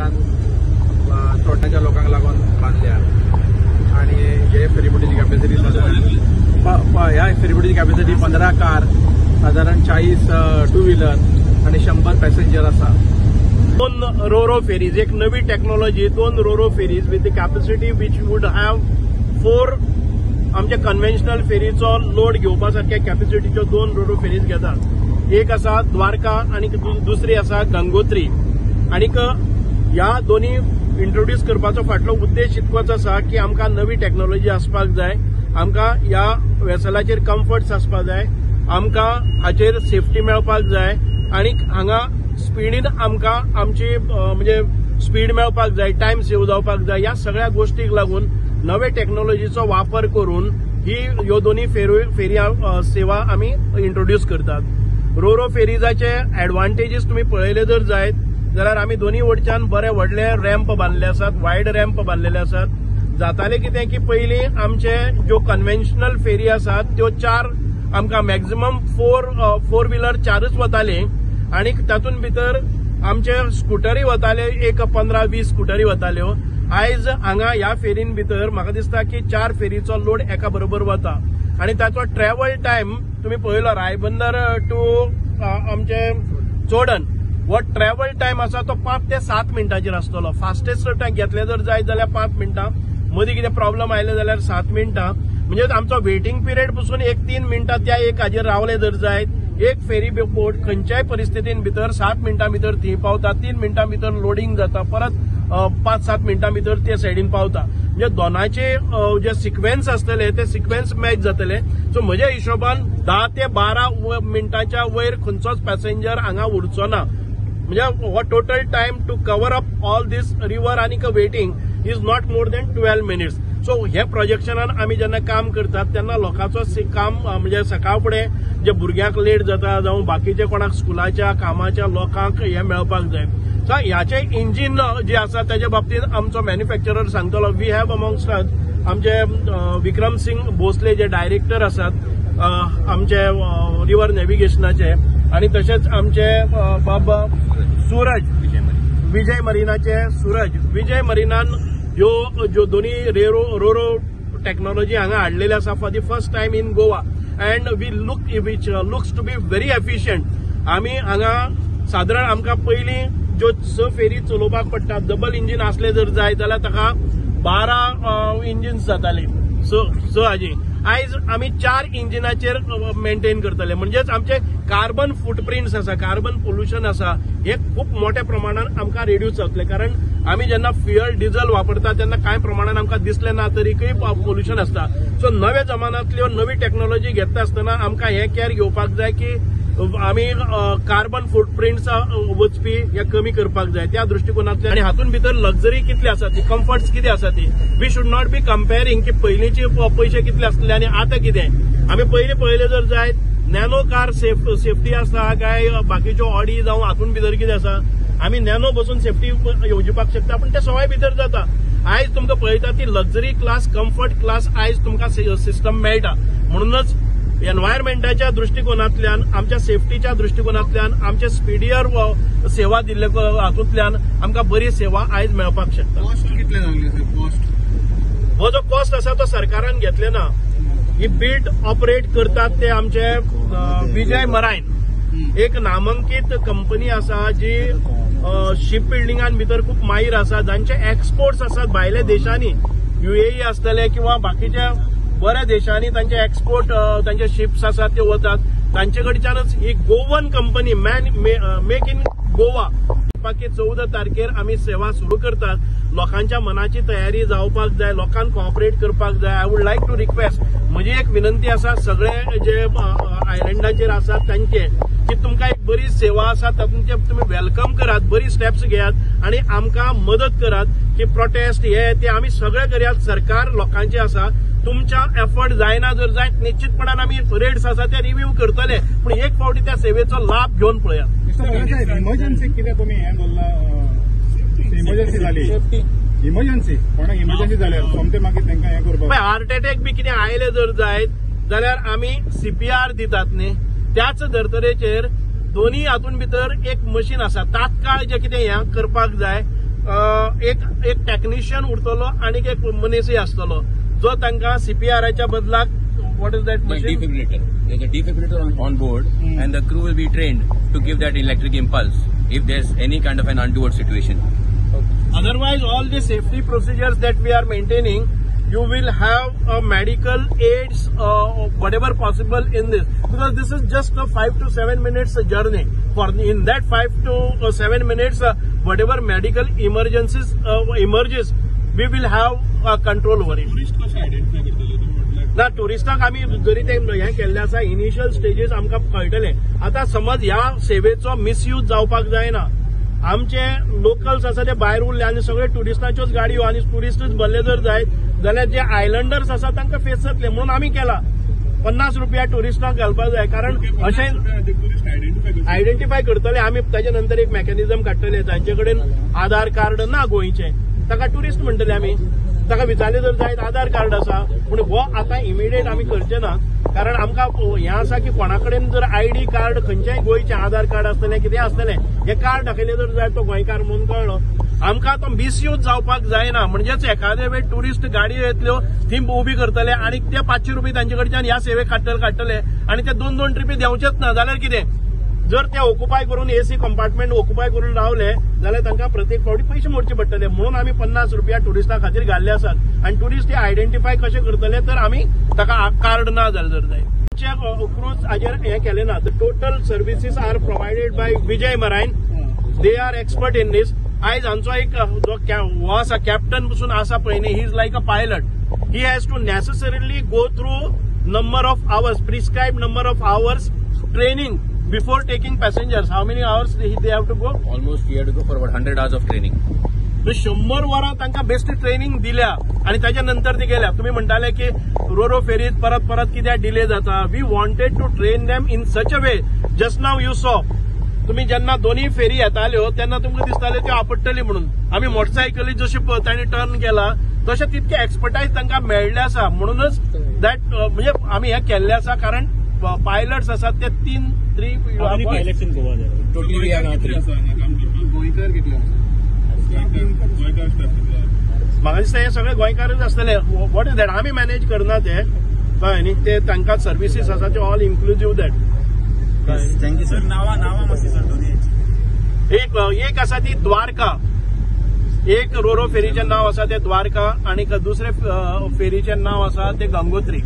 निमित्तान चोडण्याच्या लोकांक लागून बांदल्या आनी हे फेरीबोटीची कॅपेसिटी सादारण ह्या फेरीबोटीची कॅपेसिटी 15 कार, सादारण 40 टू व्हिलर आनी 100 पॅसेंजर आसा. 2 रोरो फेरीज, एक नवी technology, 2 roro ferries with the capacity which would have 4 आमच्या कन्व्हेन्शनल फेरीचो लोड घेवपा सारक्या कॅपेसिटीच्यो 2 रोरो फेरीज घेतात. एक आसा द्वारका आनी दुसरी आसा गंगोत्री. आनीक ह्या दोनी इंट्रोड्यूस करपाचो फाटलो उद्देश इतकोच आसा की आमकां नवी टॅक्नोलॉजी आसपाक जाय, आमकां ह्या वेसलाचेर कम्फर्ट्स आसपाक जाय, आमकां हाचेर सेफ्टी मेळपाक जाय आनी हांगा स्पिडीन आमकां आमची म्हणजे स्पीड मेळपाक जाय, टायम सेव जावपाक जाय. ह्या सगळ्या गोष्टीक लागून नवे टॅक्नोलॉजीचो वापर करून ही ह्यो दोनी फेरी सेवा आमी इंट्रोड्यूस करतात. रोरो फेरीजाचे एडवांटेजीस तुमी पळयले जर जायत जाल्यार आमी दोनी वटच्यान बरे व्हडले रॅम्प बांदले आसात, वायड रॅम्प बांदलेले आसात. जाताले कितें की पयलीं आमचे ज्यो कन्व्हेन्शनल फेरी आसात त्यो 4 आमकां मॅक्झिमम 4 व्हिलर 4च वताले आनी तातूंत भितर आमचे स्कुटरी वताले, एक 15-20 स्कुटरी वताल्यो. आयज हांगा ह्या फेरीन भितर म्हाका दिसता की 4 फेरीचो लोड एका बरोबर वता आनी ताचो ट्रॅव्हल टायम तुमी पळयलो रायबंदर टू आमचे चोडण हो ट्रॅव्हल टायम आसा तो 5 ते 7 मिनटांचेर आसतलो. फास्टेस्ट टायम घेतले जर जायत जाल्यार 5 मिनटां, मदीं कितें प्रॉब्लम आयले जाल्यार 7 मिनटां, म्हणजे आमचो वेटिंग पिरियड पसून 1-3 मिनटां त्या एक हाजेर रावले जर जायत, एक फेरी बोट खंयच्याय परिस्थितीन भितर 7 मिनटां भितर थंय पावता, 3 मिनटां भितर लोडींग जाता, परत 5-7 मिनटां भितर ते सायडीन पावता. म्हणजे दोनाचे जे सिक्वेन्स आसतले ते सिक्वेन्स मॅच जातले. सो म्हज्या हिशोबान 10 ते 12 मिनटांच्या वयर खंयचोच पॅसेंजर हांगा उरचो ना. म्हणजे हो total time to cover up all this river आनी waiting is not more than 12 minutes. So हे प्रोजेक्शनान आमी जेन्ना काम करतात तेन्ना लोकांचो काम म्हणजे सकाळ फुडें जे भुरग्यांक लेट जाता जावं बाकीचे कोणाक स्कुलाच्या कामाच्या लोकांक हे मेळपाक जाय. सो ह्याचे इंजीन जे आसा तेजे बाबतींत आमचो मॅन्युफॅक्चरर सांगतलो. We have amongst अस आमचे विक्रम सिंग भोसले जे डायरेक्टर आसात आमचे रिवर नॅव्हिगेशनाचे आनी तशेंच आमचे बाबा सूरज विजय मरिनाचे सूरज विजय मरिनान ह्यो ज्यो दोनी रोरो टॅक्नोलॉजी हांगा हाडलेली आसा for the first time in Goa and we look which looks to be very efficient. आमी हांगा सादारण आमकां पयलीं ज्यो 6 फेरी चलोवपाक पडटा, डबल इंजीन आसले जर जाय जाल्यार ताका 12 इंजिन्स जाताली 6 हाजी. आयज आमी 4 इंजिनाचेर मेंटेन करतले. म्हणजेच आमचे कार्बन फुटप्रिंट्स आसा, कार्बन पोल्युशन आसा, हे खूब मोठ्या प्रमाणान आमकां रिड्यूस जातले. कारण आमी जेन्ना फ्युअल डिझल वापरता तेन्ना कांय प्रमाणान आमकां दिसलें ना तरीकय पोल्युशन आसता. सो नव्या जमान्यांतल्यो नवी टॅक्नोलॉजी घेता आसतना आमकां हें कॅर घेवपाक जाय की आमी कार्बन फुटप्रिंट्स वचपी हे कमी करपाक जाय त्या दृश्टिकोनांतल्यान. आनी हातूंत भितर लक्झरी कितली आसा ती, कम्फर्ट्स कितें आसा ती, we should not be comparing की पयलींचे पयशे कितले आसले आनी आतां कितें. आमी पयलीं पळयलें जर जायत नॅनो कार सेफ्टी आसा काय बाकीच्यो ऑडी जावं हातूंत भितर कितें आसा, आमी नॅनो बसून सेफ्टी येवजुपाक शकता पूण ते सवाय भितर जाता. आयज तुमकां पळयता ती लक्झरी क्लास, कम्फर्ट क्लास आयज तुमकां सिस्टम मेळटा. म्हणूनच एनवायरमेंटाच्या दृश्टिकोनांतल्यान, आमच्या सेफ्टीच्या दृश्टिकोनांतल्यान, आमचे स्पिडियर सेवा दिल्ले हातूंतल्यान आमकां बरी सेवा आयज मेळपाक शकता. कॉस्ट कितले जातले सर? कॉस्ट हो जो कॉस्ट आसा तो सरकारान घेतले ना. ही बिल्ट ऑपरेट करतात ते आमचे विजय मरायन एक नामांकीत कंपनी आसा जी शिप बिल्डिंगान भितर खूब माहीर आसा, जांचे एक्सपोर्ट्स आसात भायल्या देशांनी, युएई आसतले किंवा बाकीच्या बऱ्या देशांनी तांचे एक्सपोर्ट तांचे शिप्स आसात ते वतात. तांचे कडच्यानच ही Goan company make in Goa की 14 तारखेर आमी सेवा सुरू करतात. लोकांच्या मनाची तयारी जावपाक जाय, लोकांक कॉपरेट करपाक जाय. I would like to request, म्हजी एक विनंती आसा सगळे जे आयलंडाचेर आसात तांचे की तुमकां एक बरी सेवा आसा तातूंत तुमी welcome करात, बरी स्टेप्स घेयात आनी आमकां मदत करात की प्रोटेस्ट हे ते आमी सगळे करयात. सरकार लोकांचे आसा, तुमच्या एफर्ट जायना जर जायत निश्चितपणान आमी रेट्स आसा ते रिव्यू करतले, पूण एक फावटी त्या सेवेचो लाभ घेवन पळयात. इमर्जन्सी कितें तुमी हें दवरला? इमर्जन्सी जाली, इमर्जन्सी कोणाक इमर्जन्सी जाल्यार सोमते मागीर तांकां हें करपाक, हार्ट अटॅक बी कितें आयले जर जायत जाल्यार आमी सीपीआर दितात न्ही, त्याच धर्तरेचेर दोन्ही हातून भितर एक मशीन आसा. तात्काळ जे कितें हें करपाक जाय, एक एक टॅक्निशियन उरतलो आनी एक मनीसय आसतलो जो तांकां सीपीआराच्या बदलाक, what is that machine? Defibrillator. There's a defibrillator on board, and the crew will be trained to give that electric impulse if there's any kind of an untoward situation. Otherwise, all the safety procedures that we are maintaining, you will have a medical aids, whatever possible in this. Because this is just a 5 to 7 minutes journey. For in that 5 to 7 minutes, whatever medical emergencies emerges, we will have control over it. Tourist कशें identify करतले तुमी म्हटल्यार? ना, टुरिस्टांक आमी जरी ते हें केल्लें आसा, इनिशियल स्टेजीस आमकां कळटलें. आतां समज ह्या सेवेचो मिसयूज जावपाक जायना. आमचे लोकल्स आसा ते भायर उरले आनी सगळे टुरिस्टांच्योच गाडयो आनी टुरिस्टूच भरले जर जायत जाल्यार जे आयलंडर्स आसा तांकां फेस जातले. म्हणून आमी केला 50 रुपया टुरिस्टांक घालपाक जाय, कारण अशें टुरिस्ट आयडेंटिफाय करतले? आयडेंटिफाय करतले आमी. ताजे नंतर एक मेकॅनिझम काडटले. तांचे कडेन आधार कार्ड ना गोंयचें, ताका टुरिस्ट म्हणटले आमी. ताका विचारले जर जायत आधार कार्ड आसा. पूण हो आतां इमिडिएट आमी करचे ना, कारण आमकां हें आसा की कोणा कडेन जर आयडी कार्ड, खंयचेय गोंयचें आधार कार्ड आसतलें, कितें आसतलें, हें कार्ड दाखयलें जर जायत तो गोंयकार म्हणून कळ्ळो आमकां. तो मिसयूज जावपाक जायना. म्हणजेच एखादे वेळ टुरिस्ट गाडयो येतल्यो, थंय उबी करतले आनी ते 500 रुपये तांचे कडच्यान ह्या सेवेक काडटले आनी ते दोन दोन ट्रिपी देंवचेच ना जाल्यार कितें? जर ते ऑक्युपाय करून, एसी कंपार्टमेंट ऑक्युपाय करून रावले जाल्यार तांकां प्रत्येक फावटी पयशे मोडचे पडटले. म्हणून आमी 50 रुपया टुरिस्टां खातीर घाल्ले आसात. आनी टुरिस्ट हे आयडेंटिफाय कशे करतले? तर आमी ताका कार्ड ना जालें जर जाय. क्रूज हाजेर हें केलें ना. The total services are provided by Vijay Marine. They are expert in this. आयज हांचो एक जो हो आसा, कॅप्टन पसून आसा पळय न्ही, he is like a pilot. He has to necessarily go through number of hours, prescribe number of hours training before taking passengers. How many hours they have to go? Almost we have to go for about 100 hours of training. 100 वरां तांकां best training दिल्या आनी ताच्या नंतर ती गेल्या. तुमी म्हणटाले की रोरो फेरीत परत परत कित्याक डिले जाता. We wanted to train them in such a way. Just now you saw, तुमी जेन्ना दोन्ही फेरी येताल्यो तेन्ना तुमकां दिसताले त्यो आपडटली म्हणून. आमी मोटरसायकली जशी तांणी टर्न केला तशें तितके एक्सपर्टायज तांकां मेळ्ळें आसा. म्हणूनच that म्हणजे आमी हें केल्लें आसा, कारण पायलट्स आसात ते तीन, three. Totally we have now three. आसा हांगा काम करपाक? गोंयकार कितले आसा? गोंयकार स्टाफ कितलो आसा? म्हाका दिसता हे सगळे गोंयकारच आसतले. What is that, आमी मॅनेज करना ते, कळ्ळें न्ही? ते तांकां सर्विसीस आसा त्यो all inclusive that. Thank you sir. नावां नावां मातशी सर दोन्ही. एक एक आसा ती द्वारका, एक रोरो फेरीचें नांव आसा तें द्वारका आनी दुसरे फेरीचें नांव आसा तें गंगोत्री.